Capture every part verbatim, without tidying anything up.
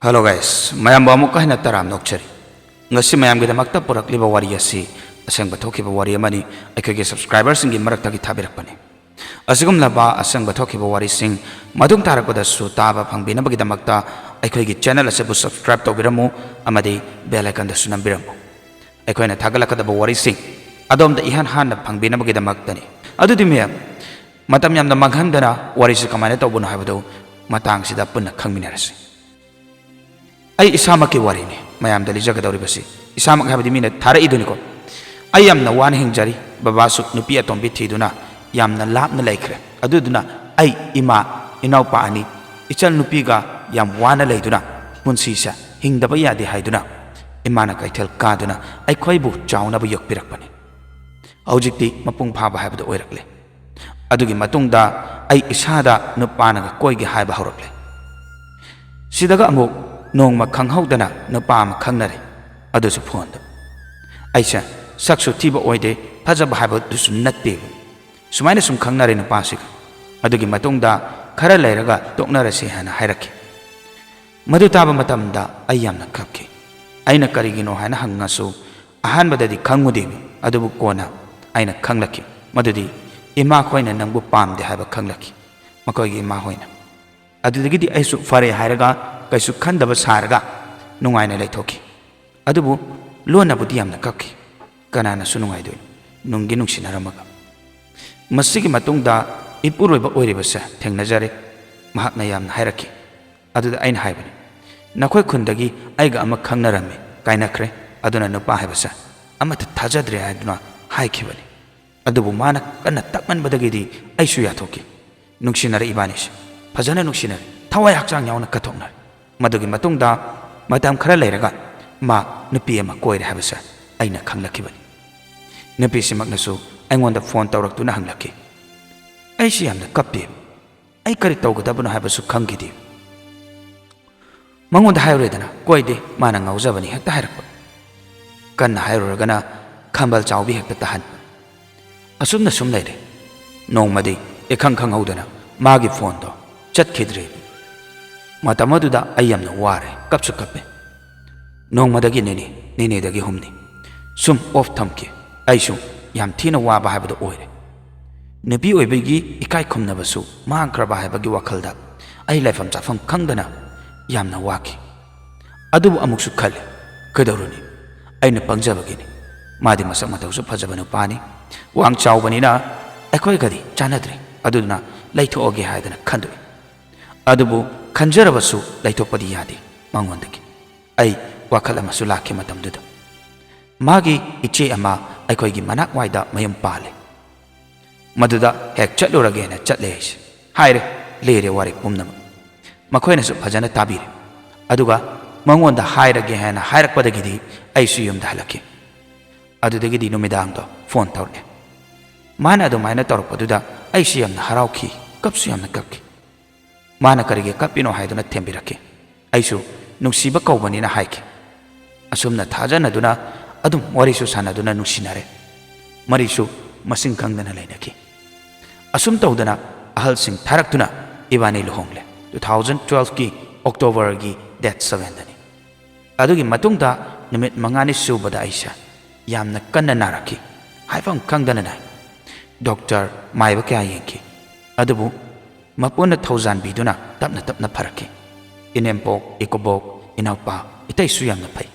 Hello guys, ꯃꯌꯥꯝꯕꯨ ꯑꯃꯨꯛꯀ ꯍꯟꯅ ꯇꯔꯥꯝꯅ ꯑꯣꯛꯆꯔꯤ꯫ ꯉꯁꯤ ꯃꯌꯥꯝꯒꯤꯗꯃꯛꯇ ꯄꯨꯔꯛꯂꯤꯕ ꯋꯥꯔꯤ ꯑꯁꯤ ꯑꯁꯦꯡꯕ ꯊꯣꯛꯈꯤꯕ ꯋꯥꯔꯤ ꯑꯃꯅꯤ, ꯑꯩꯈꯣꯏꯒꯤ subscriberꯁꯤꯡꯒꯤ ꯃꯔꯛꯇꯒꯤ ꯊꯥꯕꯤꯔꯛꯄꯅꯤ꯫ ꯑꯁꯤꯒꯨꯝꯂꯕ ꯑꯁꯦꯡꯕ ꯊꯣꯛꯈꯤꯕ ꯋꯥꯔꯤꯁꯤꯡ ꯃꯇꯨꯡ ꯇꯥꯔꯛꯄꯗꯁꯨ ꯇꯥꯕ ꯐꯪꯕꯤꯅꯕꯒꯤꯗꯃꯛꯇ ꯑꯩꯈꯣꯏꯒꯤ channel ꯑꯁꯤꯕꯨ subscribe ꯇꯧꯕꯤꯔꯝꯃꯨ ꯑꯃꯗꯤ bell iconꯗꯁꯨ ꯅꯝꯕꯤꯔꯝꯃꯨ꯫ ꯑꯩꯈꯣꯏꯅ ꯊꯥꯒꯠꯂꯛꯀꯗꯕ ꯋꯥꯔꯤꯁꯤꯡ ꯑꯗꯣꯝꯗ ꯏꯍꯥꯟ ꯍꯥꯟꯅ ꯐꯪꯕꯤꯅꯕꯒꯤꯗꯃꯛꯇꯅꯤ꯫ ꯑꯗꯨꯗꯤ ꯃꯌꯥꯝ, ꯃꯇꯝ ꯌꯥꯝꯅ ꯃꯥꯡꯍꯟꯗꯅ ꯋꯥꯔꯤꯁꯤ ꯀꯃꯥꯏꯅ ꯇꯧꯕꯅꯣ ꯍꯥꯏꯕꯗꯨ ꯃꯇꯥꯡꯁꯤꯗ ꯄꯨꯟꯅ ꯈꯪꯃꯤꯟꯅꯔꯁꯤ꯫ ꯑꯩ ꯏꯁꯥꯃꯛꯀꯤ ꯋꯥꯔꯤꯅꯤ ꯃꯌꯥꯝꯗ ꯂꯤꯖꯒꯗꯧꯔꯤꯕꯁꯤ꯫ ꯏꯁꯥꯃꯛ ꯍꯥꯏꯕꯗꯤ ꯃꯤꯅ ꯊꯥꯔꯛꯏꯗꯨꯅꯤꯀꯣ꯫ ꯑꯩ ꯌꯥꯝꯅ ꯋꯥꯅ ꯍꯤꯡꯖꯔꯤ꯫ ꯕꯕꯥꯁꯨ ꯅꯨꯄꯤ ꯑꯇꯣꯝꯕꯤ ꯊꯤꯗꯨꯅ ꯌꯥꯝꯅ ꯂꯥꯞꯅ ꯂꯩꯈ꯭ꯔꯦ꯫ ꯑꯗꯨꯗꯨꯅ ꯑꯩ ꯏꯃꯥ, ꯏꯅꯥꯎꯄꯥ ꯑꯅꯤ, ꯏꯆꯟ ꯅꯨꯄꯤꯒ ꯌꯥꯝ ꯋꯥꯅ ꯂꯩꯗꯨꯅ ꯄꯨꯟꯁꯤꯁꯦ ꯍꯤꯡꯗꯕ ꯌꯥꯗꯦ ꯍꯥꯏꯗꯨꯅ ꯏꯃꯥꯅ ꯀꯩꯊꯦꯜ ꯀꯥꯗꯨꯅ ꯑꯩꯈꯣꯏꯕꯨ ꯆꯥꯎꯅꯕ ꯌꯣꯛꯄꯤꯔꯛꯄꯅꯤ꯫ ꯍꯧꯖꯤꯛꯇꯤ ꯃꯄꯨꯡ ꯐꯥꯕ ꯍꯥꯏꯕꯗꯨ ꯑꯣꯏꯔꯛꯂꯦ꯫ ꯑꯗꯨꯒꯤ ꯃꯇꯨꯡꯗ ꯑꯩ ꯏꯁꯥꯗ ꯅꯨꯄꯥꯅꯒ ꯀꯣꯏꯒꯦ ꯍꯥꯏꯕ ꯍꯧꯔꯛꯂꯦ꯫ ꯁꯤꯗꯒ ꯑꯃꯨꯛ ꯅꯣꯡꯃ ꯈꯪꯍꯧꯗꯅ ꯅꯨꯄꯥ ꯑꯃ ꯈꯪꯅꯔꯦ, ꯑꯗꯨꯁꯨ ꯐꯣꯟꯗ꯫ ꯑꯩꯁꯦ ꯁꯛꯁꯨ ꯊꯤꯕ ꯑꯣꯏꯗꯦ, ꯐꯖꯕ ꯍꯥꯏꯕꯗꯨꯁꯨ ꯅꯠꯇꯦ꯫ ꯁꯨꯃꯥꯏꯅ ꯁꯨꯝ ꯈꯪꯅꯔꯦ ꯅꯨꯄꯥꯁꯤꯒ꯫ ꯑꯗꯨꯒꯤ ꯃꯇꯨꯡꯗ ꯈꯔ ꯂꯩꯔꯒ ꯇꯣꯛꯅꯔꯁꯤ ꯍꯥꯏꯅ ꯍꯥꯏꯔꯛꯈꯤ꯫ ꯃꯗꯨ ꯇꯥꯕ ꯃꯇꯝꯗ ꯑꯩ ꯌꯥꯝꯅ ꯀꯞꯈꯤ꯫ ꯑꯩꯅ ꯀꯔꯤꯒꯤꯅꯣ ꯍꯥꯏꯅ ꯍꯪꯉꯁꯨ ꯑꯍꯥꯟꯕꯗꯗꯤ ꯈꯪꯉꯨꯗꯦ, ꯑꯗꯨꯕꯨ ꯀꯣꯟꯅ ꯑꯩꯅ ꯈꯪꯂꯛꯈꯤ꯫ ꯃꯗꯨꯗꯤ ꯏꯃꯥꯈꯣꯏꯅ ꯅꯪꯕꯨ ꯄꯥꯝꯗꯦ ꯍꯥꯏꯕ ꯈꯪꯂꯛꯈꯤ, ꯃꯈꯣꯏꯒꯤ ꯏꯃꯥꯍꯣꯏꯅ꯫ ꯑꯗꯨꯗꯒꯤꯗꯤ ꯑꯩꯁꯨ ꯐꯔꯦ ꯍꯥꯏꯔꯒ ꯀꯩꯁꯨ ꯈꯟꯗꯕ ꯁꯥꯔꯒ ꯅꯨꯡꯉꯥꯏꯅ ꯂꯩꯊꯣꯛꯈꯤ꯫ ꯑꯗꯨꯕꯨ ꯂꯣꯟꯅꯕꯨꯗꯤ ꯌꯥꯝꯅ ꯀꯞꯈꯤ꯫ ꯀꯅꯥꯅꯁꯨ ꯅꯨꯡꯉꯥꯏꯗꯣꯏꯅꯣ, ꯅꯨꯡꯗꯤ ꯅꯨꯡꯁꯤꯅꯔꯝꯃꯒ꯫ ꯃꯁꯤꯒꯤ ꯃꯇꯨꯡꯗ ꯏꯄꯨꯔꯣꯏꯕ ꯑꯣꯏꯔꯤꯕꯁꯦ ꯊꯦꯡꯅꯖꯔꯦ꯫ ꯃꯍꯥꯛꯅ ꯌꯥꯝꯅ ꯍꯥꯏꯔꯛꯈꯤ꯫ ꯑꯗꯨꯗ ꯑꯩꯅ ꯍꯥꯏꯕꯅꯤ, "ꯅꯈꯣꯏ ꯈꯨꯟꯗꯒꯤ ꯑꯩꯒ ꯑꯃ ꯈꯪꯅꯔꯝꯃꯤ, ꯀꯥꯏꯅꯈ꯭ꯔꯦ꯫ ꯑꯗꯨꯅ ꯅꯨꯄꯥ ꯍꯥꯏꯕꯁꯦ ꯑꯃꯠꯇ ꯊꯥꯖꯗ꯭ꯔꯦ" ꯍꯥꯏꯗꯨꯅ ꯍꯥꯏꯈꯤꯕꯅꯤ꯫ ꯑꯗꯨꯕꯨ ꯃꯥꯅ ꯀꯟꯅ ꯇꯛꯃꯟꯕꯗꯒꯤꯗꯤ ꯑꯩꯁꯨ ꯌꯥꯊꯣꯛꯈꯤ꯫ ꯅꯨꯡꯁꯤꯅꯔꯦ ꯏꯕꯥꯅꯤꯁꯦ, ꯐꯖꯅ ꯅꯨꯡꯁꯤꯅꯔꯦ, ꯊꯋꯥꯏ ꯍꯛꯆꯥꯡ ꯌꯥꯎꯅ ꯀꯠꯊꯣꯛꯅꯔꯦ꯫ ꯃꯗꯨꯒꯤ ꯃꯇꯨꯡꯗ ꯃꯇꯝ ꯈꯔ ꯂꯩꯔꯒ ꯃꯥ ꯅꯨꯄꯤ ꯑꯃ ꯀꯣꯏꯔꯦ ꯍꯥꯏꯕꯁꯦ ꯑꯩꯅ ꯈꯪꯂꯛꯈꯤꯕꯅꯤ꯫ ꯅꯨꯄꯤꯁꯤꯃꯛꯅꯁꯨ ꯑꯩꯉꯣꯟꯗ ꯐꯣꯟ ꯇꯧꯔꯛꯇꯨꯅ ꯍꯪꯂꯛꯈꯤ꯫ ꯑꯩꯁꯤ ꯌꯥꯝꯅ ꯀꯞꯄꯤ꯫ ꯑꯩ ꯀꯔꯤ ꯇꯧꯒꯗꯕꯅꯣ ꯍꯥꯏꯕꯁꯨ ꯈꯪꯈꯤꯗꯦ꯫ ꯃꯉꯣꯟꯗ ꯍꯥꯏꯔꯨꯔꯦꯗꯅ, ꯀꯣꯏꯗꯦ, ꯃꯥꯅ ꯉꯥꯎꯖꯕꯅꯤ ꯍꯦꯛꯇ ꯍꯥꯏꯔꯛꯄ꯫ ꯀꯟꯅ ꯍꯥꯏꯔꯨꯔꯒꯅ ꯈꯝꯕꯜ ꯆꯥꯎꯕꯤ ꯍꯦꯛꯇ ꯇꯥꯍꯟꯕ꯫ ꯑꯁꯨꯝꯅ ꯁꯨꯝ ꯂꯩꯔꯦ꯫ ꯅꯣꯡꯃꯗꯤ ꯏꯈꯪ ꯈꯪꯍꯧꯗꯅ ꯃꯥꯒꯤ ꯐꯣꯟꯗꯣ ꯆꯠꯈꯤꯗ꯭ꯔꯦ꯫ ꯃꯇꯝ ꯑꯗꯨꯗ ꯑꯩ ꯌꯥꯝꯅ ꯋꯥꯔꯦ, ꯀꯞꯁꯨ ꯀꯞꯄꯦ꯫ ꯅꯣꯡꯃꯗꯒꯤ ꯅꯤꯅꯤ, ꯅꯤꯅꯤꯗꯒꯤ ꯍꯨꯝꯅꯤ, ꯁꯨꯝ ꯑꯣꯐ ꯊꯝꯈꯤ꯫ ꯑꯩꯁꯨ ꯌꯥꯝ ꯊꯤꯅ ꯋꯥꯕ ꯍꯥꯏꯕꯗꯨ ꯑꯣꯏꯔꯦ꯫ ꯅꯨꯄꯤ ꯑꯣꯏꯕꯒꯤ ꯏꯀꯥꯏ ꯈꯨꯝꯅꯕꯁꯨ ꯃꯥꯡꯈ꯭ꯔꯕ ꯍꯥꯏꯕꯒꯤ ꯋꯥꯈꯜꯗ ꯑꯩ ꯂꯩꯐꯝ ꯆꯥꯐꯝ ꯈꯪꯗꯅ ꯌꯥꯝꯅ ꯋꯥꯈꯤ꯫ ꯑꯗꯨꯕꯨ ꯑꯃꯨꯛꯁꯨ ꯈꯜꯂꯤ, ꯀꯩꯗꯧꯔꯨꯅꯤ? ꯑꯩꯅ ꯄꯪꯖꯕꯒꯤꯅꯤ꯫ ꯃꯥꯗꯤ ꯃꯁꯛ ꯃꯇꯧꯁꯨ ꯐꯖꯕ ꯅꯨꯄꯥꯅꯤ꯫ ꯋꯥꯡ ꯆꯥꯎꯕꯅꯤꯅ ꯑꯩꯈꯣꯏꯒꯗꯤ ꯆꯥꯟꯅꯗ꯭ꯔꯦ꯫ ꯑꯗꯨꯗꯨꯅ ꯂꯩꯊꯣꯛꯑꯒꯦ ꯍꯥꯏꯗꯅ ꯈꯟꯗꯣꯛꯏ꯫ ꯑꯗꯨꯕꯨ ꯈꯟꯖꯔꯕꯁꯨ ꯂꯩꯊꯣꯛꯄꯗꯤ ꯌꯥꯗꯦ ꯃꯉꯣꯟꯗꯒꯤ꯫ ꯑꯩ ꯋꯥꯈꯜ ꯑꯃꯁꯨ ꯂꯥꯛꯈꯤ ꯃꯇꯝꯗꯨꯗ꯫ ꯃꯥꯒꯤ ꯏꯆꯦ ꯑꯃ ꯑꯩꯈꯣꯏꯒꯤ ꯃꯅꯥꯛ ꯋꯥꯏꯗ ꯃꯌꯨꯝ ꯄꯥꯜꯂꯦ꯫ ꯃꯗꯨꯗ ꯍꯦꯛ ꯆꯠꯂꯨꯔꯒꯦꯅ ꯆꯠꯂꯦ ꯑꯩꯁꯦ꯫ ꯍꯥꯏꯔꯦ, ꯂꯤꯔꯦ ꯋꯥꯔꯤ ꯄꯨꯝꯅꯃꯛ꯫ ꯃꯈꯣꯏꯅꯁꯨ ꯐꯖꯅ ꯇꯥꯕꯤꯔꯦ꯫ ꯑꯗꯨꯒ ꯃꯉꯣꯟꯗ ꯍꯥꯏꯔꯒꯦ ꯍꯥꯏꯅ ꯍꯥꯏꯔꯛꯄꯗꯒꯤꯗꯤ ꯑꯩꯁꯨ ꯌꯨꯝꯗ ꯍꯜꯂꯛꯈꯤ꯫ ꯑꯗꯨꯗꯒꯤꯗꯤ ꯅꯨꯃꯤꯗꯥꯡꯗꯣ ꯐꯣꯟ ꯇꯧꯔꯛꯑꯦ꯫ ꯃꯥꯅ ꯑꯗꯨꯃꯥꯏꯅ ꯇꯧꯔꯛꯄꯗꯨꯗ ꯑꯩꯁꯨ ꯌꯥꯝꯅ ꯍꯔꯥꯎꯈꯤ, ꯀꯞꯁꯨ ꯌꯥꯝꯅ ꯀꯞꯈꯤ꯫ ꯃꯥꯅ ꯀꯔꯤꯒꯤ ꯀꯞꯄꯤꯅꯣ ꯍꯥꯏꯗꯨꯅ ꯊꯦꯝꯕꯤꯔꯛꯈꯤ꯫ ꯑꯩꯁꯨ ꯅꯨꯡꯁꯤꯕ ꯀꯧꯕꯅꯤꯅ ꯍꯥꯏꯈꯤ꯫ ꯑꯁꯨꯝꯅ ꯊꯥꯖꯅꯗꯨꯅ ꯑꯗꯨꯝ ꯋꯥꯔꯤꯁꯨ ꯁꯥꯟꯅꯗꯨꯅ ꯅꯨꯡꯁꯤꯅꯔꯦ꯫ ꯃꯔꯤꯁꯨ ꯃꯁꯤꯡ ꯈꯪꯗꯅ ꯂꯩꯅꯈꯤ꯫ ꯑꯁꯨꯝ ꯇꯧꯗꯅ ꯑꯍꯜꯁꯤꯡ ꯊꯥꯔꯛꯇꯨꯅ ꯏꯕꯥꯅꯤ ꯂꯨꯍꯣꯡꯂꯦ꯫ Two thousand twelveꯀꯤ Octoberꯒꯤ date sevenꯗꯅꯤ꯫ ꯑꯗꯨꯒꯤ ꯃꯇꯨꯡꯗ ꯅꯨꯃꯤꯠ ꯃꯉꯥꯅꯤ ꯁꯨꯕꯗ ꯑꯩꯁꯦ ꯌꯥꯝꯅ ꯀꯟꯅ ꯅꯥꯔꯛꯈꯤ꯫ ꯍꯥꯏꯐꯝ ꯈꯪꯗꯅ ꯅꯥꯏ꯫ ꯗꯣꯛꯇꯔ ꯃꯥꯏꯕ ꯀꯌꯥ ꯌꯦꯡꯈꯤ꯫ ꯑꯗꯨꯕꯨ ꯃꯄꯨꯅ ꯊꯧꯖꯥꯟꯕꯤꯗꯨꯅ ꯇꯞꯅ ꯇꯞꯅ ꯐꯔꯛꯈꯤ꯫ ꯏꯅꯦꯝꯄꯣꯛ, ꯏꯀꯨꯕꯣꯛ, ꯏꯅꯥꯎꯄꯥ, ꯏꯇꯩꯁꯨ ꯌꯥꯝꯅ ꯐꯩ꯫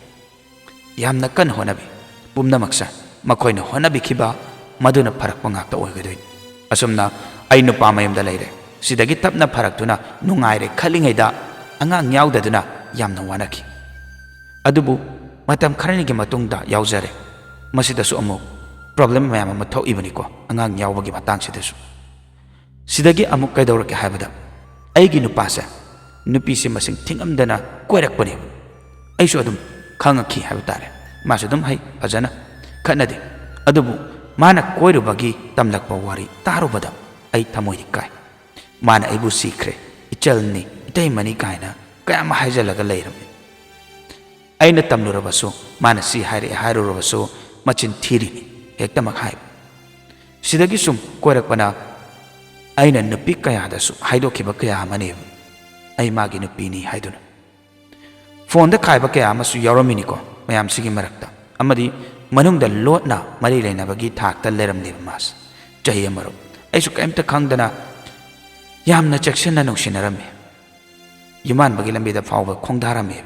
ꯌꯥꯝꯅ ꯀꯟꯅ ꯍꯣꯠꯅꯕꯤ꯫ ꯄꯨꯝꯅꯃꯛꯁꯦ ꯃꯈꯣꯏꯅ ꯍꯣꯠꯅꯕꯤꯈꯤꯕ ꯃꯗꯨꯅ ꯐꯔꯛꯄ ꯉꯥꯛꯇ ꯑꯣꯏꯒꯗꯣꯏꯅꯤ꯫ ꯑꯁꯨꯝꯅ ꯑꯩ ꯅꯨꯄꯥ ꯃꯌꯨꯝꯗ ꯂꯩꯔꯦ꯫ ꯁꯤꯗꯒꯤ ꯇꯞꯅ ꯐꯔꯛꯇꯨꯅ ꯅꯨꯡꯉꯥꯏꯔꯦ ꯈꯜꯂꯤꯉꯩꯗ ꯑꯉꯥꯡ ꯌꯥꯎꯗꯗꯨꯅ ꯌꯥꯝꯅ ꯋꯥꯅꯈꯤ꯫ ꯑꯗꯨꯕꯨ ꯃꯇꯝ ꯈꯔꯅꯤꯒꯤ ꯃꯇꯨꯡꯗ ꯌꯥꯎꯖꯔꯦ꯫ ꯃꯁꯤꯗꯁꯨ ꯑꯃꯨꯛ problem ꯃꯌꯥꯝ ꯑꯃ ꯊꯣꯛꯏꯕꯅꯤꯀꯣ, ꯑꯉꯥꯡ ꯌꯥꯎꯕꯒꯤ ꯃꯇꯥꯡꯁꯤꯗꯁꯨ꯫ ꯁꯤꯗꯒꯤ ꯑꯃꯨꯛ ꯀꯩꯗꯧꯔꯛꯀꯦ ꯍꯥꯏꯕꯗ, ꯑꯩꯒꯤ ꯅꯨꯄꯥꯁꯦ ꯅꯨꯄꯤꯁꯦ ꯃꯁꯤꯡ ꯊꯤꯉꯝꯗꯅ ꯀꯣꯏꯔꯛꯄꯅꯦꯕ꯫ ꯑꯩꯁꯨ ꯑꯗꯨꯝ ꯈꯪꯉꯛꯈꯤ ꯍꯥꯏꯕ ꯇꯥꯔꯦ꯫ ꯃꯥꯁꯨ ꯑꯗꯨꯝ ꯍꯩ, ꯐꯖꯅ ꯈꯠꯅꯗꯦ꯫ ꯑꯗꯨꯕꯨ ꯃꯥꯅ ꯀꯣꯏꯔꯨꯕꯒꯤ ꯇꯝꯂꯛꯄ ꯋꯥꯔꯤ ꯇꯥꯔꯨꯕꯗ ꯑꯩ ꯊꯃꯣꯏꯗꯤ ꯀꯥꯏ꯫ ꯃꯥꯅ ꯑꯩꯕꯨ ꯁꯤꯈ꯭ꯔꯦ, ꯏꯆꯜꯅꯤ, ꯏꯇꯩꯃꯅꯤ ꯀꯥꯏꯅ ꯀꯌꯥ ꯑꯃ ꯍꯥꯏꯖꯜꯂꯒ ꯂꯩꯔꯝꯃꯤ꯫ ꯑꯩꯅ ꯇꯝꯂꯨꯔꯕꯁꯨ ꯃꯥꯅ ꯁꯤ ꯍꯥꯏꯔꯛꯑꯦ ꯍꯥꯏꯔꯨꯔꯕꯁꯨ ꯃꯆꯤꯟ ꯊꯤꯔꯤꯅꯤ, ꯍꯦꯛꯇꯃꯛ ꯍꯥꯏꯕ꯫ ꯁꯤꯗꯒꯤ ꯁꯨꯝ ꯀꯣꯏꯔꯛꯄꯅ ꯑꯩꯅ ꯅꯨꯄꯤ ꯀꯌꯥꯗꯁꯨ ꯍꯥꯏꯗꯣꯛꯈꯤꯕ ꯀꯌꯥ ꯑꯃꯅꯦꯕ꯫ ꯑꯩ ꯃꯥꯒꯤ ꯅꯨꯄꯤꯅꯤ ꯍꯥꯏꯗꯨꯅ꯫ ꯐꯣꯟꯗ ꯈꯥꯏꯕ ꯀꯌꯥ ꯑꯃꯁꯨ ꯌꯥꯎꯔꯝꯃꯤꯅꯤꯀꯣ ꯃꯌꯥꯝꯁꯤꯒꯤ ꯃꯔꯛꯇ꯫ ꯑꯃꯗꯤ ꯃꯅꯨꯡꯗ ꯂꯣꯠꯅ ꯃꯔꯤ ꯂꯩꯅꯕꯒꯤ ꯊꯥꯛꯇ ꯂꯩꯔꯝꯂꯦꯕ ꯃꯥꯁꯦ ꯆꯍꯤ ꯑꯃꯔꯣꯝ꯫ ꯑꯩꯁꯨ ꯀꯔꯤꯝꯇ ꯈꯪꯗꯅ ꯌꯥꯝꯅ ꯆꯦꯛꯁꯤꯟꯅ ꯅꯨꯡꯁꯤꯅꯔꯝꯃꯤ꯫ ꯌꯨꯝꯕꯥꯟꯕꯒꯤ ꯂꯝꯕꯤꯗ ꯐꯥꯎꯕ ꯈꯣꯡꯗꯥꯔꯝꯃꯤ꯫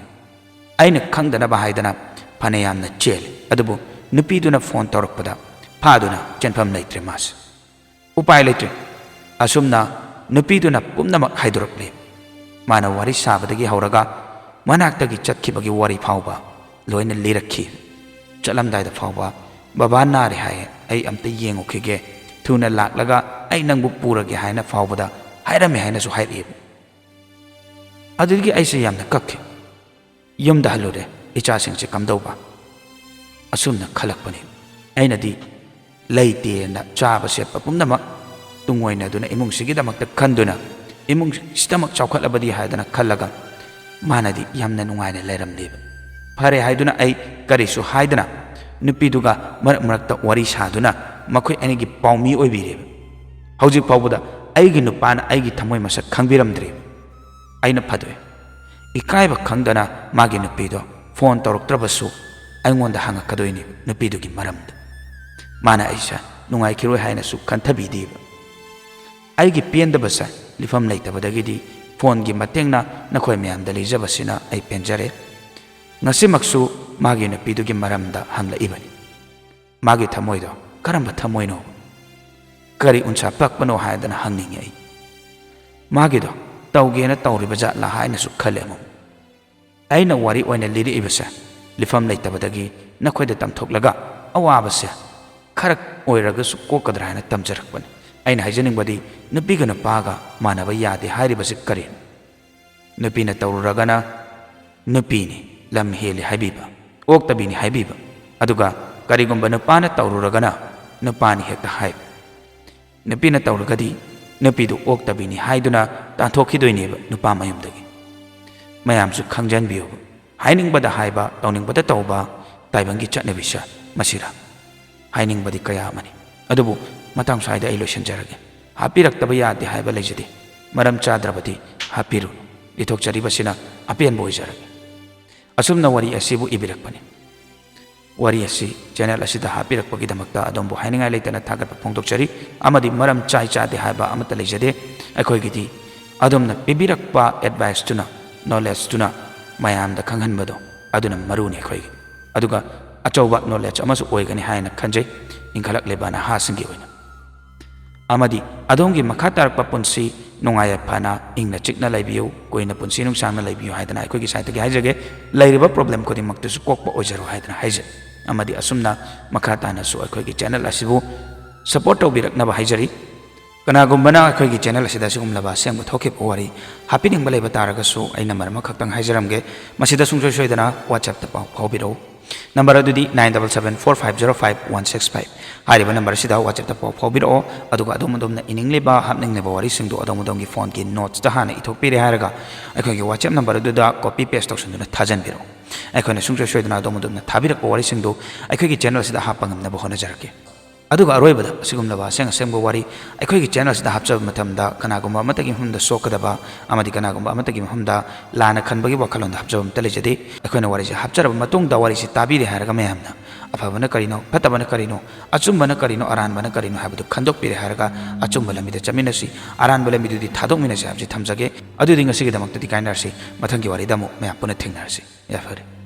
ꯑꯩꯅ ꯈꯪꯗꯅꯕ ꯍꯥꯏꯗꯅ ꯐꯅ ꯌꯥꯝꯅ ꯆꯦꯜꯂꯤ, ꯑꯗꯨꯕꯨ ꯅꯨꯄꯤꯗꯨꯅ ꯐꯣꯟ ꯇꯧꯔꯛꯄꯗ ꯐꯥꯗꯨꯅ ꯆꯦꯟꯐꯝ ꯂꯩꯇ꯭ꯔꯦ ꯃꯥꯁꯦ꯫ ꯎꯄꯥꯏ ꯂꯩꯇ꯭ꯔꯦ꯫ ꯑꯁꯨꯝꯅ ꯅꯨꯄꯤꯗꯨꯅ ꯄꯨꯝꯅꯃꯛ ꯍꯥꯏꯗꯣꯔꯛꯂꯦ꯫ ꯃꯥꯅ ꯋꯥꯔꯤ ꯁꯥꯕꯗꯒꯤ ꯍꯧꯔꯒ ꯃꯅꯥꯛꯇꯒꯤ ꯆꯠꯈꯤꯕꯒꯤ ꯋꯥꯔꯤ ꯐꯥꯎꯕ ꯂꯣꯏꯅ ꯂꯤꯔꯛꯈꯤ꯫ ꯆꯠꯂꯝꯗꯥꯏꯗ ꯐꯥꯎꯕ, "ꯕꯕꯥ ꯅꯥꯔꯦ ꯍꯥꯏꯌꯦ, ꯑꯩ ꯑꯝꯇ ꯌꯦꯡꯉꯨꯈꯤꯒꯦ, ꯊꯨꯅ ꯂꯥꯛꯂꯒ ꯑꯩ ꯅꯪꯕꯨ ꯄꯨꯔꯒꯦ" ꯍꯥꯏꯅ ꯐꯥꯎꯕꯗ ꯍꯥꯏꯔꯝꯃꯦ ꯍꯥꯏꯅꯁꯨ ꯍꯥꯏꯔꯛꯑꯦꯕ꯫ ꯑꯗꯨꯗꯒꯤ ꯑꯩꯁꯦ ꯌꯥꯝꯅ ꯀꯞꯈꯤ꯫ ꯌꯨꯝꯗ ꯍꯜꯂꯨꯔꯦ꯫ ꯏꯆꯥꯁꯤꯡꯁꯦ ꯀꯝꯗꯧꯕ? ꯑꯁꯨꯝꯅ ꯈꯜꯂꯛꯄꯅꯤ꯫ ꯑꯩꯅꯗꯤ ꯂꯩꯇꯦꯅ ꯆꯥꯕ ꯁꯦꯠꯄ ꯄꯨꯝꯅꯃꯛ ꯇꯨꯡꯑꯣꯏꯅꯗꯨꯅ ꯏꯃꯨꯡꯁꯤꯒꯤꯗꯃꯛꯇ ꯈꯟꯗꯨꯅ, ꯏꯃꯨꯡꯁꯤꯗꯃꯛ ꯆꯥꯎꯈꯠꯂꯕꯗꯤ ꯍꯥꯏꯗꯅ ꯈꯜꯂꯒ, ꯃꯥꯅꯗꯤ ꯌꯥꯝꯅ ꯅꯨꯡꯉꯥꯏꯅ ꯂꯩꯔꯝꯂꯦꯕ꯫ ꯐꯔꯦ ꯍꯥꯏꯗꯨꯅ ꯑꯩ ꯀꯔꯤꯁꯨ ꯍꯥꯏꯗꯅ ꯅꯨꯄꯤꯗꯨꯒ ꯃꯔꯛ ꯃꯔꯛꯇ ꯋꯥꯔꯤ ꯁꯥꯗꯨꯅ ꯃꯈꯣꯏ ꯑꯅꯤꯒꯤ ꯄꯥꯎꯃꯤ ꯑꯣꯏꯕꯤꯔꯦꯕ꯫ ꯍꯧꯖꯤꯛ ꯐꯥꯎꯕꯗ ꯑꯩꯒꯤ ꯅꯨꯄꯥꯅ ꯑꯩꯒꯤ ꯊꯃꯣꯏ ꯃꯁꯛ ꯈꯪꯕꯤꯔꯝꯗ꯭ꯔꯦꯕ꯫ ꯑꯩꯅ ꯐꯗꯣꯛꯑꯦ꯫ ꯏꯀꯥꯏꯕ ꯈꯪꯗꯅ ꯃꯥꯒꯤ ꯅꯨꯄꯤꯗꯣ ꯐꯣꯟ ꯇꯧꯔꯛꯇ꯭ꯔꯕꯁꯨ ꯑꯩꯉꯣꯟꯗ ꯍꯪꯉꯛꯀꯗꯣꯏꯅꯦꯕ ꯅꯨꯄꯤꯗꯨꯒꯤ ꯃꯔꯝꯗ꯫ ꯃꯥꯅ ꯑꯩꯁꯦ ꯅꯨꯡꯉꯥꯏꯈꯤꯔꯣꯏ ꯍꯥꯏꯅꯁꯨ ꯈꯟꯊꯕꯤꯗꯦꯕ꯫ ꯑꯩꯒꯤ ꯄꯦꯟꯗꯕꯁꯦ ꯂꯤꯐꯝ ꯂꯩꯇꯕꯗꯒꯤꯗꯤ ꯐꯣꯟꯒꯤ ꯃꯇꯦꯡꯅ ꯅꯈꯣꯏ ꯃꯌꯥꯝꯗ ꯂꯤꯖꯕꯁꯤꯅ ꯑꯩ ꯄꯦꯟꯖꯔꯦ꯫ ꯉꯁꯤꯃꯛꯁꯨ ꯃꯥꯒꯤ ꯅꯨꯄꯤꯗꯨꯒꯤ ꯃꯔꯝꯗ ꯍꯪꯂꯛꯏꯕꯅꯤ꯫ ꯃꯥꯒꯤ ꯊꯃꯣꯏꯗꯣ ꯀꯔꯝꯕ ꯊꯃꯣꯏꯅꯣ? ꯀꯔꯤ ꯎꯟꯁꯥ ꯄꯛꯄꯅꯣ ꯍꯥꯏꯗꯅ ꯍꯪꯅꯤꯡꯉꯤ ꯑꯩ꯫ ꯃꯥꯒꯤꯗꯣ ꯇꯧꯒꯦꯅ ꯇꯧꯔꯤꯕ ꯖꯥꯠꯂꯥ ꯍꯥꯏꯅꯁꯨ ꯈꯜꯂꯦ ꯑꯃꯨꯛ꯫ ꯑꯩꯅ ꯋꯥꯔꯤ ꯑꯣꯏꯅ ꯂꯤꯔꯛꯏꯕꯁꯦ ꯂꯤꯐꯝ ꯂꯩꯇꯕꯗꯒꯤ ꯅꯈꯣꯏꯗ ꯇꯝꯊꯣꯛꯂꯒ ꯑꯋꯥꯕꯁꯦ ꯈꯔ ꯑꯣꯏꯔꯒꯁꯨ ꯀꯣꯛꯀꯗ꯭ꯔꯥ ꯍꯥꯏꯅ ꯇꯝꯖꯔꯛꯄꯅꯤ꯫ ꯑꯩꯅ ꯍꯥꯏꯖꯅꯤꯡꯕꯗꯤ ꯅꯨꯄꯤꯒ ꯅꯨꯄꯥꯒ ꯃꯥꯟꯅꯕ ꯌꯥꯗꯦ ꯍꯥꯏꯔꯤꯕꯁꯤ ꯀꯔꯤꯅꯣ? ꯅꯨꯄꯤꯅ ꯇꯧꯔꯨꯔꯒꯅ ꯅꯨꯄꯤꯅꯤ, ꯂꯝ ꯍꯦꯜꯂꯤ ꯍꯥꯏꯕꯤꯕ, ꯑꯣꯛꯇꯕꯤꯅꯤ ꯍꯥꯏꯕꯤꯕ, ꯑꯗꯨꯒ ꯀꯔꯤꯒꯨꯝꯕ ꯅꯨꯄꯥꯅ ꯇꯧꯔꯨꯔꯒꯅ ꯅꯨꯄꯥꯅꯤ ꯍꯦꯛꯇ ꯍꯥꯏꯕ꯫ ꯅꯨꯄꯤꯅ ꯇꯧꯔꯒꯗꯤ ꯅꯨꯄꯤꯗꯨ ꯑꯣꯛꯇꯕꯤꯅꯤ ꯍꯥꯏꯗꯨꯅ ꯇꯥꯟꯊꯣꯛꯈꯤꯗꯣꯏꯅꯦꯕ ꯅꯨꯄꯥ ꯃꯌꯨꯝꯗꯒꯤ꯫ ꯃꯌꯥꯝꯁꯨ ꯈꯪꯖꯟꯕꯤꯌꯨ꯫ ꯍꯥꯏꯅꯤꯡꯕꯗ ꯍꯥꯏꯕ, ꯇꯧꯅꯤꯡꯕꯗ ꯇꯧꯕ ꯇꯥꯏꯕꯪꯒꯤ ꯆꯠꯅꯕꯤꯁꯦ ꯃꯁꯤꯔꯥ? ꯍꯥꯏꯅꯤꯡꯕꯗꯤ ꯀꯌꯥ ꯑꯃꯅꯤ, ꯑꯗꯨꯕꯨ ꯃꯇꯥꯡ ꯁ꯭ꯋꯥꯏꯗ ꯑꯩ ꯂꯣꯏꯁꯤꯟꯖꯔꯒꯦ꯫ ꯍꯥꯞꯄꯤꯔꯛꯇꯕ ꯌꯥꯗꯦ ꯍꯥꯏꯕ ꯂꯩꯖꯗꯦ꯫ ꯃꯔꯝ ꯆꯥꯗ꯭ꯔꯕꯗꯤ ꯍꯥꯞꯄꯤꯔꯨ꯫ ꯏꯊꯣꯛꯆꯔꯤꯕꯁꯤꯅ ꯑꯄꯦꯟꯕ ꯑꯣꯏꯖꯔꯒꯦ꯫ ꯑꯁꯨꯝꯅ ꯋꯥꯔꯤ ꯑꯁꯤꯕꯨ ꯏꯕꯤꯔꯛꯄꯅꯤ꯫ ꯋꯥꯔꯤ ꯑꯁꯤ ꯆꯦꯅꯦꯜ ꯑꯁꯤꯗ ꯍꯥꯞꯄꯤꯔꯛꯄꯒꯤꯗꯃꯛꯇ ꯑꯗꯣꯝꯕꯨ ꯍꯥꯏꯅꯤꯡꯉꯥꯏ ꯂꯩꯇꯅ ꯊꯥꯒꯠꯄ ꯐꯣꯡꯗꯣꯛꯆꯔꯤ꯫ ꯑꯃꯗꯤ ꯃꯔꯝ ꯆꯥꯏ ꯆꯥꯗꯦ ꯍꯥꯏꯕ ꯑꯃꯠꯇ ꯂꯩꯖꯗꯦ꯫ ꯑꯩꯈꯣꯏꯒꯤꯗꯤ ꯑꯗꯣꯝꯅ ꯄꯤꯕꯤꯔꯛꯄ ꯑꯦꯗꯚꯥꯏꯁꯇꯨꯅ, ꯅꯣꯂꯦꯖꯇꯨꯅ ꯃꯌꯥꯝꯗ ꯈꯪꯍꯟꯕꯗꯣ ꯑꯗꯨꯅ ꯃꯔꯨꯅꯤ ꯑꯩꯈꯣꯏꯒꯤ꯫ ꯑꯗꯨꯒ ꯑꯆꯧꯕ ꯅꯣꯂꯦꯖ ꯑꯃꯁꯨ ꯑꯣꯏꯒꯅꯤ ꯍꯥꯏꯅ ꯈꯟꯖꯩ ꯏꯟꯈꯠꯂꯛꯂꯤꯕ ꯅꯍꯥꯁꯤꯡꯒꯤ ꯑꯣꯏꯅ꯫ ꯑꯃꯗꯤ ꯑꯗꯣꯝꯒꯤ ꯃꯈꯥ ꯇꯥꯔꯛꯄ ꯄꯨꯟꯁꯤ ꯅꯨꯡꯉꯥꯏ ꯌꯥꯏꯐꯅ ꯏꯪꯅ ꯆꯤꯛꯅ ꯂꯩꯕꯤꯌꯨ, ꯀꯨꯏꯅ ꯄꯨꯟꯁꯤ ꯅꯨꯡꯁꯥꯡꯅ ꯂꯩꯕꯤꯌꯨ ꯍꯥꯏꯗꯅ ꯑꯩꯈꯣꯏꯒꯤ ꯁꯥꯏꯠꯇꯒꯤ ꯍꯥꯏꯖꯒꯦ꯫ ꯂꯩꯔꯤꯕ ꯄ꯭ꯔꯣꯕ꯭ꯂꯦꯝ ꯈꯨꯗꯤꯡꯃꯛꯇꯁꯨ ꯀꯣꯛꯄ ꯑꯣꯏꯖꯔꯣ ꯍꯥꯏꯗꯅ ꯍꯥꯏꯖꯩ꯫ ꯑꯃꯗꯤ ꯑꯁꯨꯝꯅ ꯃꯈꯥ ꯇꯥꯅꯁꯨ ꯑꯩꯈꯣꯏꯒꯤ ꯆꯦꯅꯦꯜ ꯑꯁꯤꯕꯨ ꯁꯄꯣꯔꯠ ꯇꯧꯕꯤꯔꯛꯅꯕ ꯍꯥꯏꯖꯔꯤ꯫ ꯀꯅꯥꯒꯨꯝꯕꯅ ꯑꯩꯈꯣꯏꯒꯤ ꯆꯦꯅꯦꯜ ꯑꯁꯤꯗ ꯑꯁꯤꯒꯨꯝꯂꯕ ꯑꯁꯦꯡꯕ ꯊꯣꯛꯈꯤꯕ ꯋꯥꯔꯤ ꯍꯥꯞꯄꯤꯅꯤꯡꯕ ꯂꯩꯕ ꯇꯥꯔꯒꯁꯨ ꯑꯩꯅ ꯃꯔꯝ ꯑꯃꯈꯛꯇꯪ ꯍꯥꯏꯖꯔꯝꯒꯦ꯫ ꯃꯁꯤꯗ ꯁꯨꯡꯁꯣꯏ ꯁꯣꯏꯗꯅ WhatsApp-ꯇ ꯄꯥꯎ ꯐꯥꯎꯕꯤꯔꯛꯎ꯫ ꯅꯝꯕꯔ ꯑꯗꯨꯗꯤ nine double seven four five zero five one six five꯫ ꯍꯥꯏꯔꯤꯕ ꯅꯝꯕꯔ ꯑꯁꯤꯗ WhatsApp-ꯇ ꯄꯥꯎ ꯐꯥꯎꯕꯤꯔꯛꯑꯣ꯫ ꯑꯗꯨꯒ ꯑꯗꯣꯝ ꯑꯗꯣꯝꯅ ꯏꯅꯤꯡꯂꯤꯕ, ꯍꯥꯞꯅꯤꯡꯂꯤꯕ ꯋꯥꯔꯤꯁꯤꯡꯗꯨ ꯑꯗꯣꯝ ꯑꯗꯣꯝꯒꯤ ꯐꯣꯟꯒꯤ ꯅꯣꯠꯁꯇ ꯍꯥꯟꯅ ꯏꯊꯣꯛꯄꯤꯔꯦ ꯍꯥꯏꯔꯒ ꯑꯩꯈꯣꯏꯒꯤ WhatsApp ꯅꯝꯕꯔ ꯑꯗꯨꯗ ꯀꯣꯄꯤ ꯄꯦꯁ ꯇꯧꯁꯤꯟꯗꯨꯅ ꯊꯥꯖꯟꯕꯤꯔꯛꯑꯣ꯫ ꯑꯩꯈꯣꯏꯅ ꯁꯨꯡꯁꯣꯏ ꯁꯣꯏꯗꯅ ꯑꯗꯣꯝ ꯑꯗꯣꯝꯅ ꯊꯥꯕꯤꯔꯛꯄ ꯋꯥꯔꯤꯁꯤꯡꯗꯨ ꯑꯩꯈꯣꯏꯒꯤ ꯆꯦꯅꯦꯜ ꯑꯁꯤꯗ ꯍꯥꯞꯄ ꯉꯝꯅꯕ ꯍꯣꯠꯅꯖꯔꯛꯀꯦ꯫ ꯑꯗꯨꯒ ꯑꯔꯣꯏꯕꯗ ꯑꯁꯤꯒꯨꯝꯂꯕ ꯑꯁꯦꯡ ꯑꯁꯦꯡꯕ ꯋꯥꯔꯤ ꯑꯩꯈꯣꯏꯒꯤ ꯆꯦꯅꯦꯜ ꯑꯁꯤꯗ ꯍꯥꯞꯆꯕ ꯃꯇꯝꯗ ꯀꯅꯥꯒꯨꯝꯕ ꯑꯃꯠꯇꯒꯤ ꯃꯐꯝꯗ ꯁꯣꯛꯀꯗꯕ ꯑꯃꯗꯤ ꯀꯅꯥꯒꯨꯝꯕ ꯑꯃꯠꯇꯒꯤ ꯃꯐꯝꯗ ꯂꯥꯟꯅ ꯈꯟꯕꯒꯤ ꯋꯥꯈꯜꯂꯣꯟꯗ ꯍꯥꯞꯆꯕ ꯑꯃꯠꯇ ꯂꯩꯖꯗꯦ꯫ ꯑꯩꯈꯣꯏꯅ ꯋꯥꯔꯤꯁꯤ ꯍꯥꯞꯆꯔꯕ ꯃꯇꯨꯡꯗ ꯋꯥꯔꯤꯁꯤ ꯇꯥꯕꯤꯔꯦ ꯍꯥꯏꯔꯒ ꯃꯌꯥꯝꯅ ꯑꯐꯕꯅ ꯀꯔꯤꯅꯣ, ꯐꯠꯇꯕꯅ ꯀꯔꯤꯅꯣ, ꯑꯆꯨꯝꯕꯅ ꯀꯔꯤꯅꯣ, ꯑꯔꯥꯟꯕꯅ ꯀꯔꯤꯅꯣ ꯍꯥꯏꯕꯗꯨ ꯈꯟꯗꯣꯛꯄꯤꯔꯦ ꯍꯥꯏꯔꯒ ꯑꯆꯨꯝꯕ ꯂꯝꯕꯤꯗ ꯆꯠꯃꯤꯟꯅꯁꯤ, ꯑꯔꯥꯟꯕ ꯂꯝꯕꯤꯗꯨꯗꯤ ꯊꯥꯗꯣꯛꯃꯤꯟꯅꯁꯤ ꯍꯥꯏꯕꯁꯤ ꯊꯝꯖꯒꯦ꯫ ꯑꯗꯨꯗꯤ ꯉꯁꯤꯒꯤꯗꯃꯛꯇꯗꯤ ꯀꯥꯏꯅꯔꯁꯤ, ꯃꯊꯪꯒꯤ ꯋꯥꯔꯤꯗ ꯑꯃꯨꯛ ꯃꯌꯥꯝ ꯄꯨꯟꯅ ꯊꯦꯡꯅꯔꯁꯤ꯫ ꯌꯥꯏꯐꯔꯦ꯫